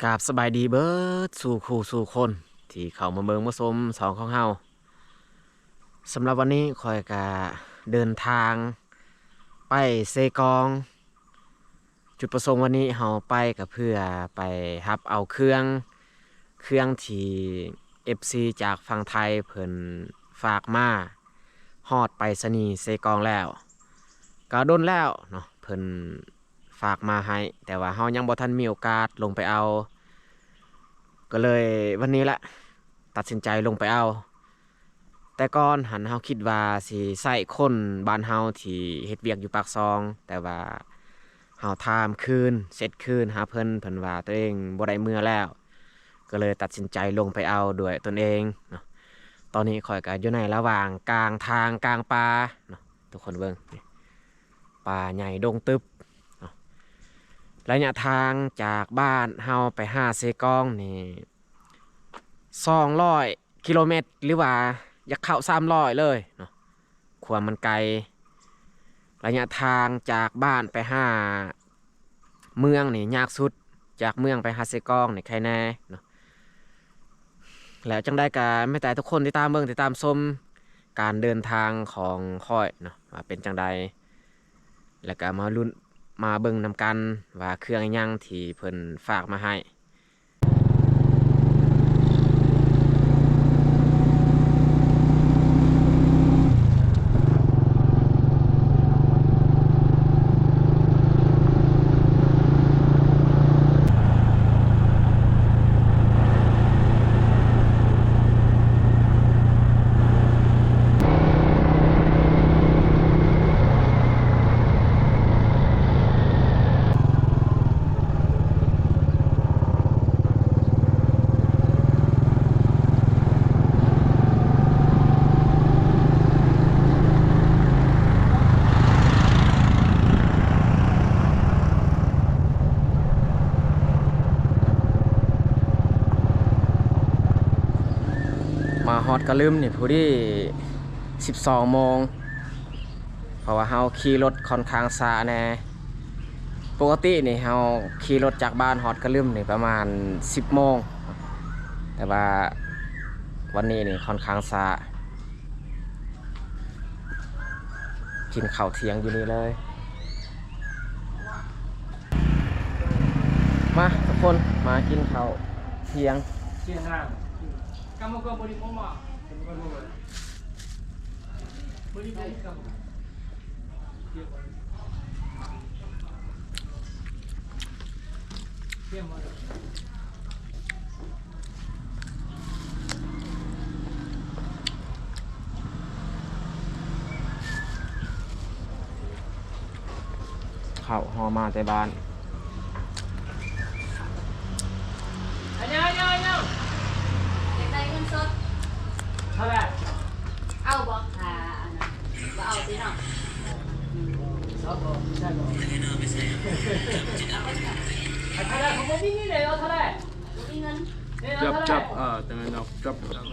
ກາບສະບາຍດີເບີດສູ່ຄູ່ສູ່ຄົນທີ່ເຂົ້າມາເບິ່ງມາຊົມຊ່ອງຂອງເຮົາ. ສຳລັບວັນນີ້ຂ້ອຍກະເດີນທາງໄປເຊກອງ. ຈຸດປະສົງວັນນີ້ເຮົາໄປກະເພື່ອໄປຮັບເອົາເຄື່ອງ, ເຄື່ອງທີ່ເອັຟຊີຈາກຝັ່ງໄທເພິ່ນຝາກມາ ຮອດໄປສະນີເຊກອງແລ້ວ. ກະດົນແລ້ວເນາະ ເພິ່ນ ຝາກມາໃຫ້, ແຕ່ວ່າເຮົາຍັງບໍ່ທັນມີໂອກາດລົງໄປເອົາ ກໍເລີຍວັນນີ້ແຫຼະ ຕັດສິນໃຈລົງໄປເອົາ. ແຕ່ກ່ອນຫັ້ນເຮົາຄິດວ່າຊິໃຊ້ຄົນບ້ານເຮົາທີ່ເຮັດວຽກຢູ່ປາກຊ່ອງ, ແຕ່ວ່າເຮົາຖາມຄືນ ເຊັດຄືນຫາເພິ່ນ, ເພິ່ນວ່າຕົວເອງບໍ່ໄດ້ເມືອແລ້ວ, ກໍເລີຍຕັດສິນໃຈລົງໄປເອົາດ້ວຍຕົນເອງເນາະ. ຕອນນີ້ຂ້ອຍກໍຢູ່ໃນລະຫວ່າງກາງທາງກາງປ່າເນາະ ທຸກຄົນເບິ່ງນີ້. ປ່າໃຫຍ່ດົງຕຶບເນາະ. ໄລຍະທາງຈາກບ້ານເຮົາໄປຫາເຊກອງນີ້ສອງຮ້ອຍກິໂລແມັດ ຫຼືວ່າຢາກເຂົ້າສາມຮ້ອຍເລີຍເນາະ ຄວາມມັນໄກ. ໄລຍະທາງຈາກບ້ານໄປຫາເມືອງນີ້ຍາກສຸດ, ຈາກເມືອງໄປຫາເຊກອງນີ້ໄຄແນ່ເນາະ. ແລ້ວຈັ່ງໃດກໍມີແຕ່ທຸກຄົນຕິດຕາມເບິ່ງ ຕິດຕາມຊົມການເດີນທາງຂອງຂ້ອຍເນາະ ວ່າເປັນຈັ່ງໃດ, ແລ້ວກໍມາລຸ້ນ ມາເບິ່ງນຳກັນວ່າເຄື່ອງອີ່ຫຍັງທີ່ເພິ່ນຝາກມາໃຫ້. ມາຮອດກະລຶມນີ້ພໍດີສິບສອງໂມງ ເພາະວ່າເຮົາຂີ່ລົດຂ້ອນຂ້າງຊ້າແດ່. ປົກກະຕິນີ້ເຮົາຂີ່ລົດຈາກບ້ານຮອດກະລຶມນີ້ປະມານສິບໂມງ, ແຕ່ວ່າວັນນີ້ນີ້ຂ້ອນຂ້າງຊ້າ. ກິນເຂົ້າທ່ຽງຢູ່ນີ້ເລີຍ. ມາທຸກຄົນ ມາກິນເຂົ້າທ່ຽງ. ເຂົ້າຫໍ່ມາແຕ່ບ້ານ. ຢາກໄດ້ເງິນສົດເທົ່າໃດ? ເອົາບໍ່? ຖ້າອັນນັ້ນບໍ່ເອົາຕິເນາະ. ເທົ່າໃດ? ເຂົາບໍ່ມີເງິນເດ້. ເອົາເທົ່າໃດ? ບໍ່ມີເງິນ. ຈັບ ຈັບ ເອີ ຈັ່ງນັ້ນເນາະ ຈັບ ຈັບ.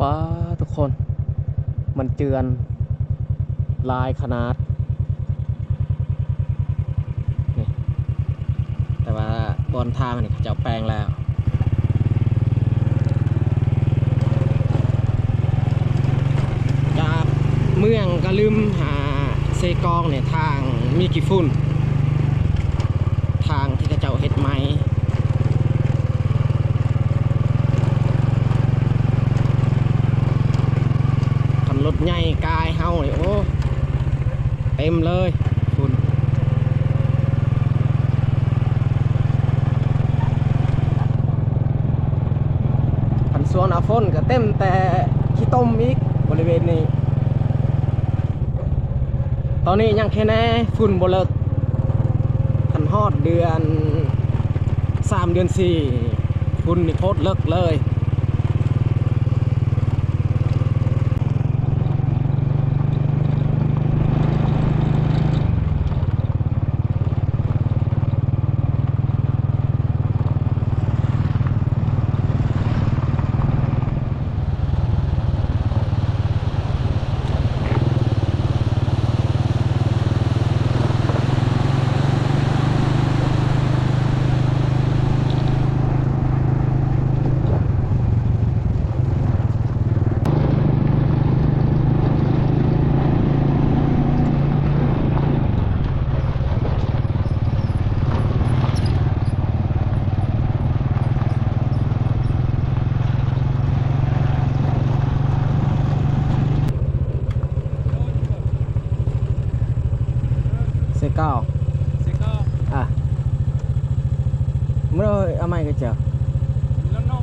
ປ້າ ທຸກຄົນ ມັນເຈື່ອນຫຼາຍຂະໜາດ. ນີ້ ແຕ່ວ່າບ່ອນທາງນີ້ເຂົາເຈົ້າແປງແລ້ວ. ຈາກເມືອງກະລຶມຫາເຊ ເຊກອງນີ້ທາງມີຂີ້ຝຸ່ນ ທາງທີ່ເຂົາເຈົ້າເຮັດໃໝ່. ຄັນລົດໃຫຍ່ກາຍເຮົານີ້ ໂອ້ ເຕັມເລີຍຝຸ່ນ. ຄັນຊ່ວງໜ້າຝົນກໍເຕັມແຕ່ຂີ້ຕົມອີກ ບໍລິເວນນີ້. ຕອນນີ້ຍັງແຄ່ແນ່ ຝຸ່ນບໍ່ເລິກ. ຄັນຮອດເດືອນສາມ ເດືອນສີ່ ຝຸ່ນນີ້ໂຄດເລິກເລີຍ. Xe con. Xe con. À. Mới ơi, ở mày cái chợ. Nó nó.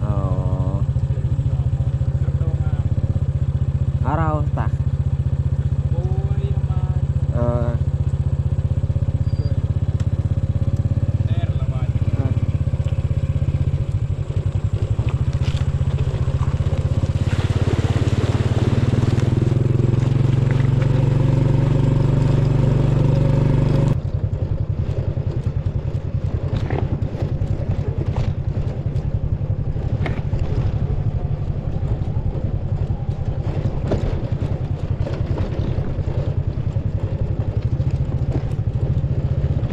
Ờ. Ở đâu ta? Ôi, mà. Ờ.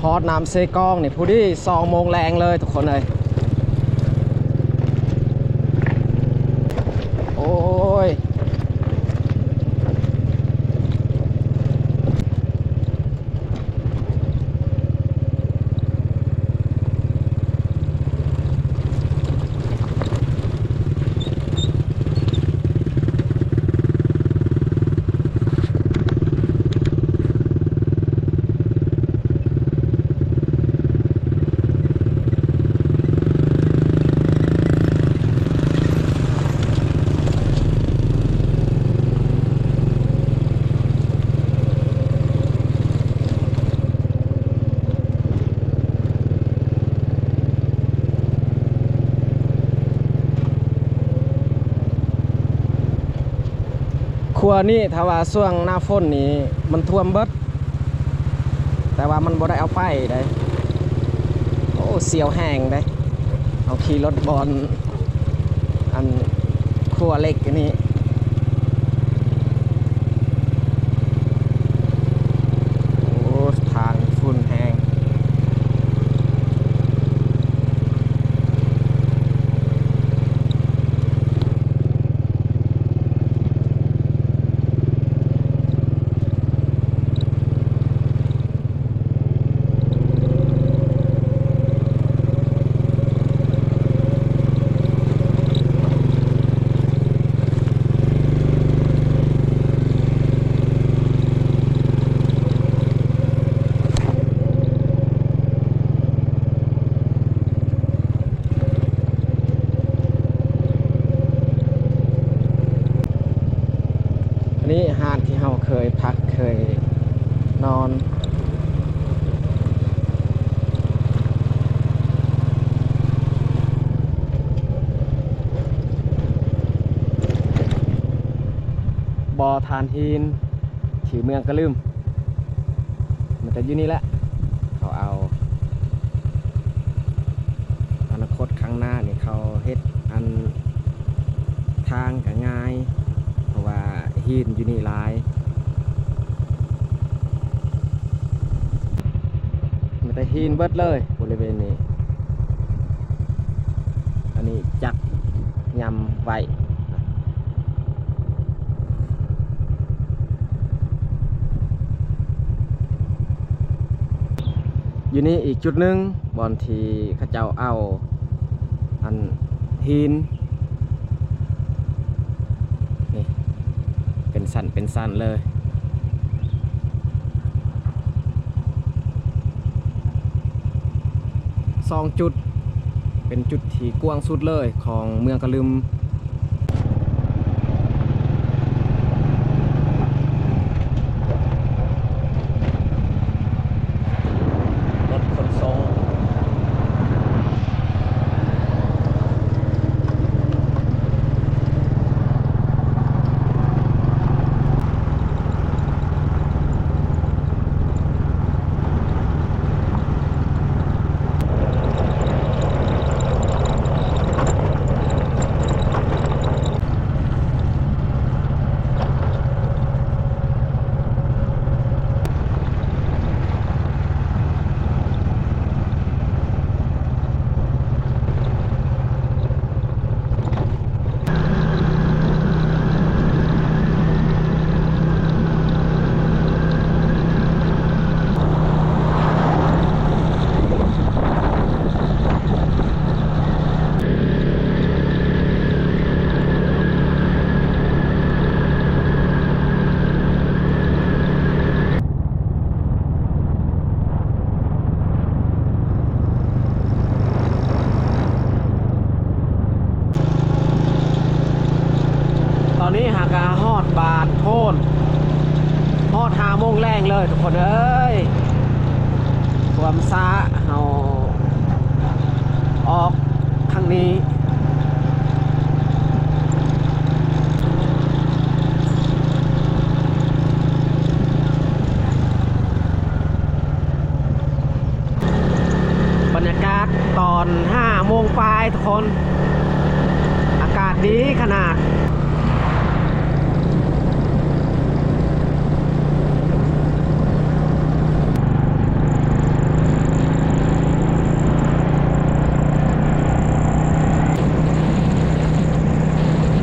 ຮອດນ້ຳເຊກອງນີ້ພໍດີສອງໂມງແລງເລີຍທຸກຄົນເອີຍ. ໂອ້ຍ. ຂົວນີ້ຖ້າວ່າຊ່ວງໜ້າຝົນນີ້ມັນຖ້ວມເບິດ ແຕ່ວ່າມັນບໍ່ໄດ້ເອົາໄປໃດ. ໂອ້ ສຽວແຮງເດ້ ເຮົາຂີ່ລົດບ່ອນ ອັນ ຂົວເຫຼັກອັນນີ້. ໂອ້ ທາງຝຸ່ນແຮງ. ອັນນີ້ຮ້ານທີ່ເຮົາເຄີຍພັກເຄີຍນອນ. ບໍ່ຖ່ານຫີນ ຊື່ເມືອງກະລືມ ມັນກະຢູ່ນີ້ແຫຼະ. ເຂົາເອົາ ອະນາຄົດຂ້າງໜ້ານີ້ ເຂົາເຮັດອັນ ທາງກະງ່າຍ ເພາະວ່າຫີນຢູ່ນີ້ຫຼາຍ ມີແຕ່ຫີນເບິດເລີຍບໍລິເວນນີ້. ອັນນີ້ຈັກຍຳໄວ້. ຢູ່ນີ້ອີກຈຸດໜຶ່ງ ບ່ອນທີ່ເຂົາເຈົ້າເອົາອັນຫີນ ນີ້ ເປັນຊັ້ນເປັນຊັ້ນເລີຍ ສອງຈຸດ ເປັນຈຸດທີ່ກວ້າງສຸດເລີຍຂອງເມືອງກະລຶມ. ລົດຂົນສົ່ງ. ຕອນນີ້ຫາກະຮອດບ້ານໂພນ ຮອດຫ້າໂມງແລງເລີຍທຸກຄົນເອີຍ ຄວາມຊ້າເຮົາອອກ ຄັ້ງນີ້ ບັນຍາກາດຕອນຫ້າໂມງປາຍທຸກຄົນ ອາກາດດີຂະໜາດ.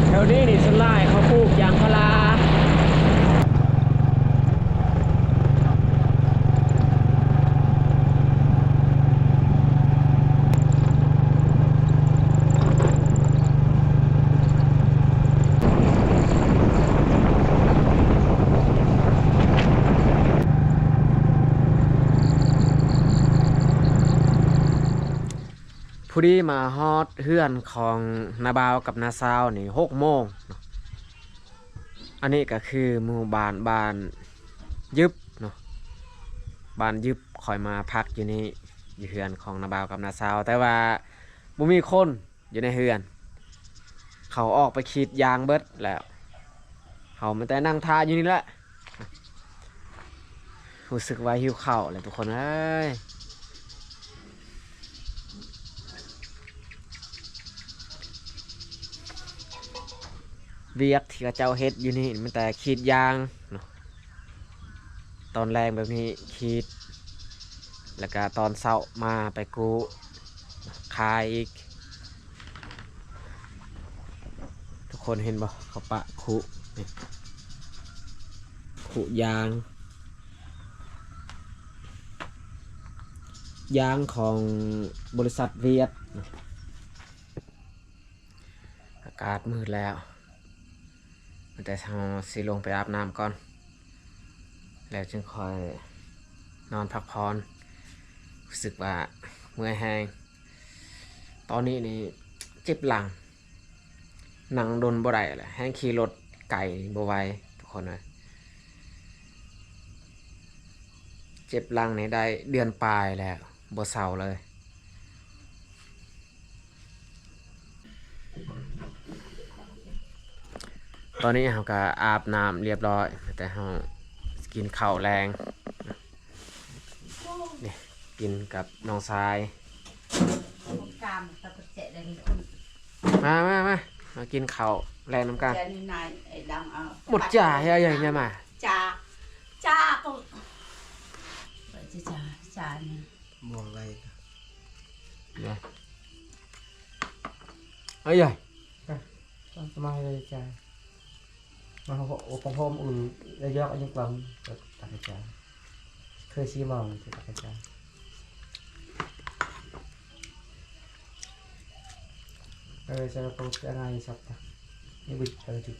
ແຖວນີ້ນີ້ສ່ວນຫຼາຍເຂົາປູກຢາງພາລາ. ພໍດີມາຮອດເຮືອນຂອງນ້າບ່າວກັບນ້າສາວນີ້ຫົກໂມງເນາະ. ອັນນີ້ກໍຄືໝູ່ບ້ານ ບ້ານຍຶບເນາະ ບ້ານຍຶບ. ຂ້ອຍມາພັກຢູ່ນີ້ ຢູ່ເຮືອນຂອງນ້າບ່າວກັບນ້າສາວ ແຕ່ວ່າບໍ່ມີຄົນຢູ່ໃນເຮືອນ ເຂົາອອກໄປກຣີດຢາງເບິດແລ້ວ ເຮົາມີແຕ່ນັ່ງຖ້າຢູ່ນີ້ແຫຼະ. ຮູ້ສຶກວ່າຫິວເຂົ້າແຫຼະທຸກຄົນເອີຍ. ວຽກທີ່ເຂົາເຈົ້າເຮັດຢູ່ນີ້ມີແຕ່ກຣີດຢາງເນາະ ຕອນແລງແບບນີ້ກຣີດ ແລ້ວກະຕອນເຊົ້າມາໄປກູ້ຂາຍອີກ. ທຸກຄົນເຫັນບໍ່ ເຂົາປະຄຸນີ້ ຄຸຢາງ ຢາງຂອງບໍລິສັດຫວຽດ. ອາກາດມືດແລ້ວ ແຕ່ເຮົາຊິລົງໄປອາບນ້ຳກ່ອນ ແລ້ວຈຶ່ງຄ່ອຍນອນພັກຜ່ອນ. ຮູ້ສຶກວ່າເມື່ອຍແຮງ ຕອນນີ້ນີ້ເຈັບຫຼັງ ນັ່ງດົນບໍ່ໄດ້ແຫຼະ ແຮ່ງຂີ່ລົດໄກບໍ່ໄຫວທຸກຄົນເອີຍ. ເຈັບຫຼັງນີ້ໄດ້ເດືອນປາຍແລ້ວ ບໍ່ເຊົາເລີຍ. ຕອນນີ້ເຮົາກະອາບນ້ຳລຽບຮ້ອຍ ແຕ່ເຮົາກິນເຂົ້າແລງ ນີ້ ກິນກັບນ້ອງຊາຍ. ມາ ມາ ມາ ມາກິນເຂົ້າແລງນຳກັນ. ໝົດຈ້າ ເຮີ້ຍ ເຮີ້ຍ ເຮີ້ຍ ມາ ຈ້າ ຈ້າ ຈ້າ ຈ້າ ຈ້າ ນີ້ ມອງໄວ ເອີ ເອີຍ ສະບາຍດີຈ້າ. ມາ ໂອ້ ໂອ້ ໂອ້ ອື່ນ ລະຍອກ ອາຍຸກວ່າ ຕັກໃຫ້ຈ້າ ເຄີຍຊີມອງ ຕັກໃຫ້ຈ້າ. Kalau saya tahu saya ngai sabda. Ini begitu.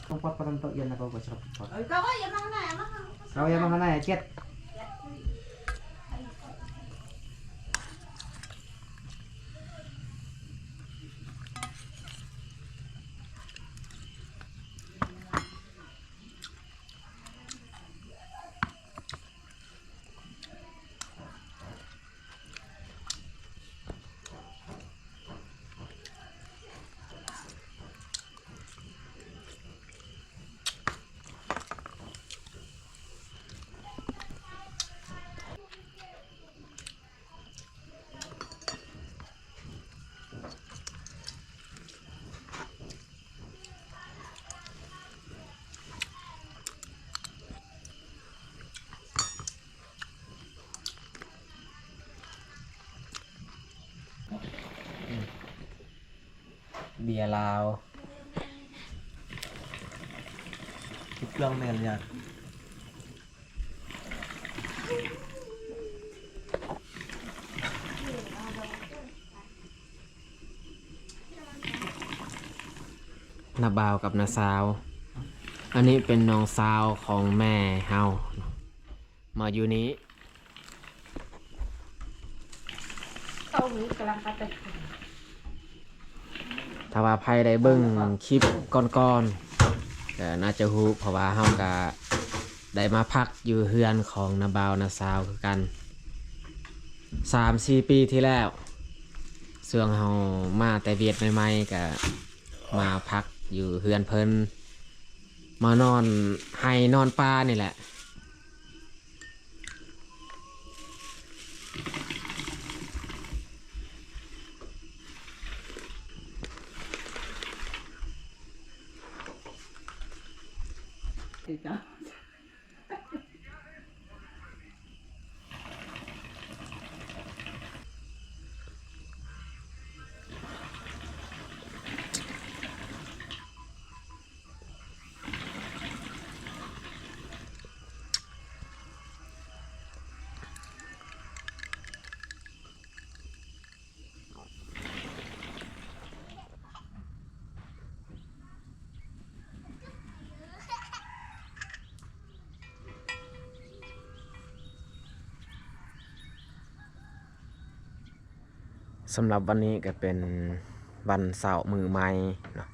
Tempat penentu yang nak kau cakap. Kau yang mana? Kau yang mana ya, Chat? ເບຍລາວ ຖືກຕ້ອງແມ່ນຫຍັງ? ນ້າບ່າວກັບນ້າສາວ ອັນນີ້ເປັນນ້ອງສາວຂອງແມ່ເຮົາ ມາຢູ່ນີ້. ຖ້າວ່າໃຜໄດ້ເບິ່ງຄລິບກ່ອນໆ ກໍໜ້າຈະຮູ້ ເພາະວ່າເຮົາກໍໄດ້ມາພັກຢູ່ເຮືອນຂອງນ້າບ່າວນ້າສາວຄືກັນ ສາມສີ່ປີທີ່ແລ້ວ. ຊ່ວງເຮົາມາແຕ່ຫວຽດໃໝ່ໆ ກໍມາພັກຢູ່ເຮືອນເພິ່ນ ມານອນໄຮ່ນອນປ່ານີ້ແຫຼະ. ສຳລັບວັນນີ້ກໍເປັນວັນເຊົ້າມື້ໃໝ່ເນາະ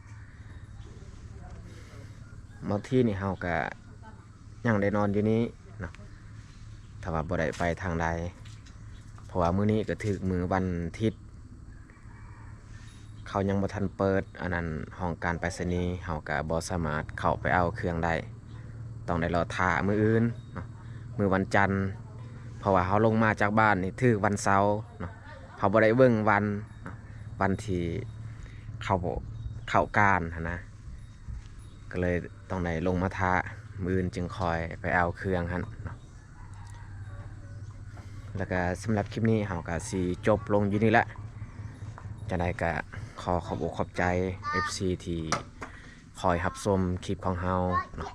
ບາງທີນີ້ເຮົາກໍຍັງໄດ້ນອນຢູ່ນີ້ເນາະ ຖ້າວ່າບໍ່ໄດ້ໄປທາງໃດ ເພາະວ່າມື້ນີ້ກໍຖືກມື້ວັນທິດ ເຂົາຍັງບໍ່ທັນເປີດອັນນັ້ນ ຫ້ອງການໄປສະນີ ເຮົາກໍບໍ່ສາມາດເຂົ້າໄປເອົາເຄື່ອງໄດ້ ຕ້ອງໄດ້ລໍຖ້າມື້ອື່ນເນາະ ມື້ວັນຈັນ ເພາະວ່າເຮົາລົງມາຈາກບ້ານນີ້ຖືກວັນເສົາເນາະ ເຮົາບໍ່ໄດ້ເບິ່ງວັນເນາະ ວັນທີ່ເຂົາ ເຂົ້າການຫັ້ນນະ ກໍເລີຍຕ້ອງໄດ້ລົງມາຖ້າ ມື້ອື່ນຈຶ່ງຄ່ອຍໄປເອົາເຄື່ອງຫັ້ນເນາະ. ແລ້ວກະສຳລັບຄລິບນີ້ເຮົາກະຊິຈົບລົງຢູ່ນີ້ແຫຼະ ຈັ່ງໃດກະຂໍຂອບອົກຂອບໃຈເອັຟຊີທີ່ຄອຍຮັບຊົມຄລິບຂອງເຮົາເນາະ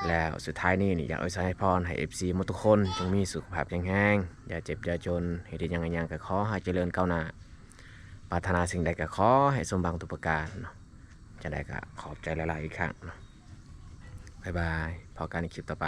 ແລ້ວສຸດທ້າຍນີ້ນີ້ຢາກອວຍໄຊພອນໃຫ້ເອັຟຊີໝົດທຸກຄົນຈົ່ງມີສຸຂະພາບແຂງແຮງ ຢ່າເຈັບຢ່າຈົນ ເຮັດຫຍັງຫຍັງກະຂໍໃຫ້ຈະເລີນກ້າວໜ້າ ປາດຖະໜາສິ່ງໃດກະຂໍໃຫ້ສົມຫວັງທຸກປະການເນາະ ຈັ່ງໃດກະຂອບໃຈຫຼາຍໆອີກຄັ້ງເນາະ ບາຍບາຍ ພໍ້ກັນໃນຄລິບຕໍ່ໄປ.